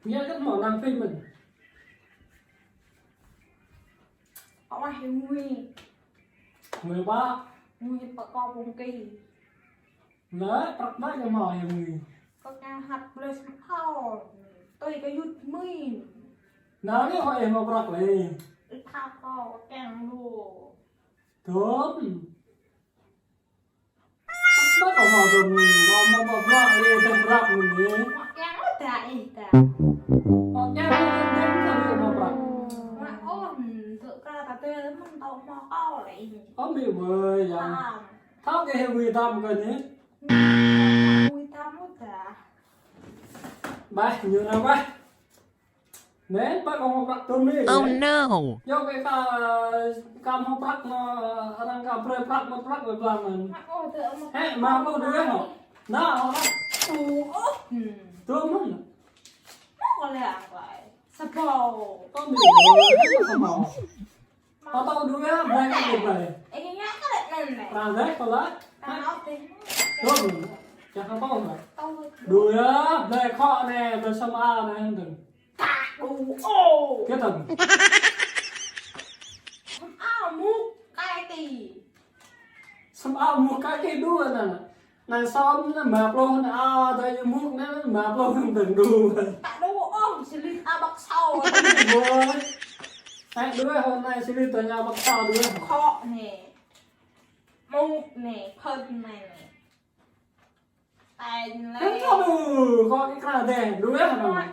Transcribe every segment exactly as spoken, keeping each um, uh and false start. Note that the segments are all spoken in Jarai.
Ñu kơ mơ̆ năng phim mơ̆n. Ơ, wah, ngui. Ngui pă? Ngui pă kâo pung ki. Nă, prăk mă ñu mă ñu ngui. Kâo kiăng hăt blơi sơm ao. Tui kơ yut mui. Nă, anai hŏ ih mă prăk lĕ. Ih tha kâo kiăng lu. Dôm. Mă kâo mă dôm ni, mă, mă, mă prăk lĕ, dôm prăk ni. Mă kiăng lu dah ih dah. Mă kiăng lu dah, dah, dah, mă prăk. Mă ôn, tơ kra ta tơ mơ̆n tao mă kâo lĕ. Ơ, mĭ bơi, yang. Tam. Thâo kơ hê ngui tam kơ ni. Ngui tam lu dah. Bah, ñu nă bah. Nĕ, bah kâo mă prăk dôm ni. Oh no. Yua kơ ka, ka mă prăk mă, arăng ka brơi prăk mă prăk mă blang mơ̆n. Mă ôn tơ mă. Hĕ, mă kâo dui hŏ. Nă, hŏ nă. Ơ, ơ. Dôm mơ̆n. Mă kâo lĕ ang lai. Sa bao. Kâo mĭ, sa bao. Kâo tao dui ah, blơi kâo dui blơi. Ê, ngă kơ lĕ năn nĕ. Prang deh kâo lah. Prang ôh deh. Dôm. Čang kâo tao lah. Tao. Dui ah, blơi khŏ nĕ, blơi sơm ao nĕ, hăng dơ̆ng. Ta đu ô. Kiăng dơ̆ng. Sơm ao mŭk kai ti. Sơm ao mŭk kai ti dui năn. Năn sơm năn mă pluh năn ao, dai ñu mŭk năn mă pluh năn dơ̆ng dui. Ta đu ôh, sĭ lit ao ƀăk sâo. Dui. Ai, dui hŏ nai sĭ lit tơ ñu ƀăk sâo dui. Khŏ nĕ. Mŭk nĕ, phơ̆n nĕ. Ai nĕ. Hăng kâo dui, khŏ kơ kra deh, dui hŏ năn.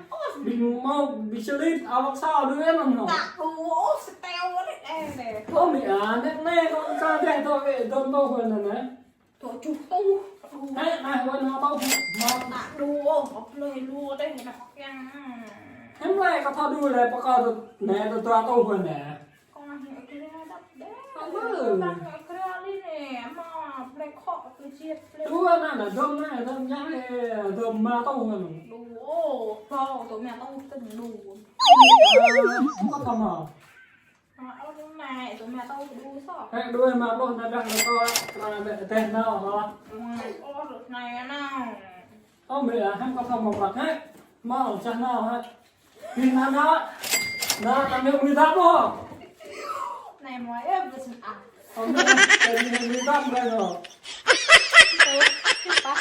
Ƀing mŭk, ƀing sĭ lit ao ƀăk sâo dui hŏ năn. Ta đu ôh, sơteo nĕ, deh nĕ. Kâo mĭ ah, nĕ nĕ, khŏ kơ kra deh, tơ wĕ, dơ̆ng tơ wĕ năn nĕ. Tơ čuh tơ. Hĕ, nă, wĕ nă tơ. Mă. Nă đu, ôh, ôh, plơi lu teh, nă kiăng. Hĕ, mă, kâo thâo đu lĕ, pơkă tơ, nĕ, tơ, tơ, tơ, wĕ nă. Kâo nă, nă, kơ nă, đăp đeh. Kâo nă. Nă, kơ nă, li nĕ, mă, plơi khŏ, plơi čiet, plơi. Đu nă, nă, dơ̆ng nă, dơ̆ng ñă lĕ, dơ̆ng mă tơ wĕ nă. Đu, ôh, kâo tơ mă tơ tơ̆ng đu. Ơ, kâo thâo mă. Ơ, ơ, mă, tơ mă tơ đu sô. Hĕ, đu mă pluh nă dah nă kâo, kra deh, deh nao hŏ. Ơ, ơ, rơ̆t nai nao. Ơ, mĭ ah, hăng kâo thâo mă prăk hĕ. Mă, čah nao hĕ. Ih nă nă. Nă, nă mĭ mĭ dăp hŏ. Nai mơi ơ, bơsăn ah. Ơ, mĭ, tơ mĭ mĭ dăp mơi hŏ. Tơ, tơ, tơ.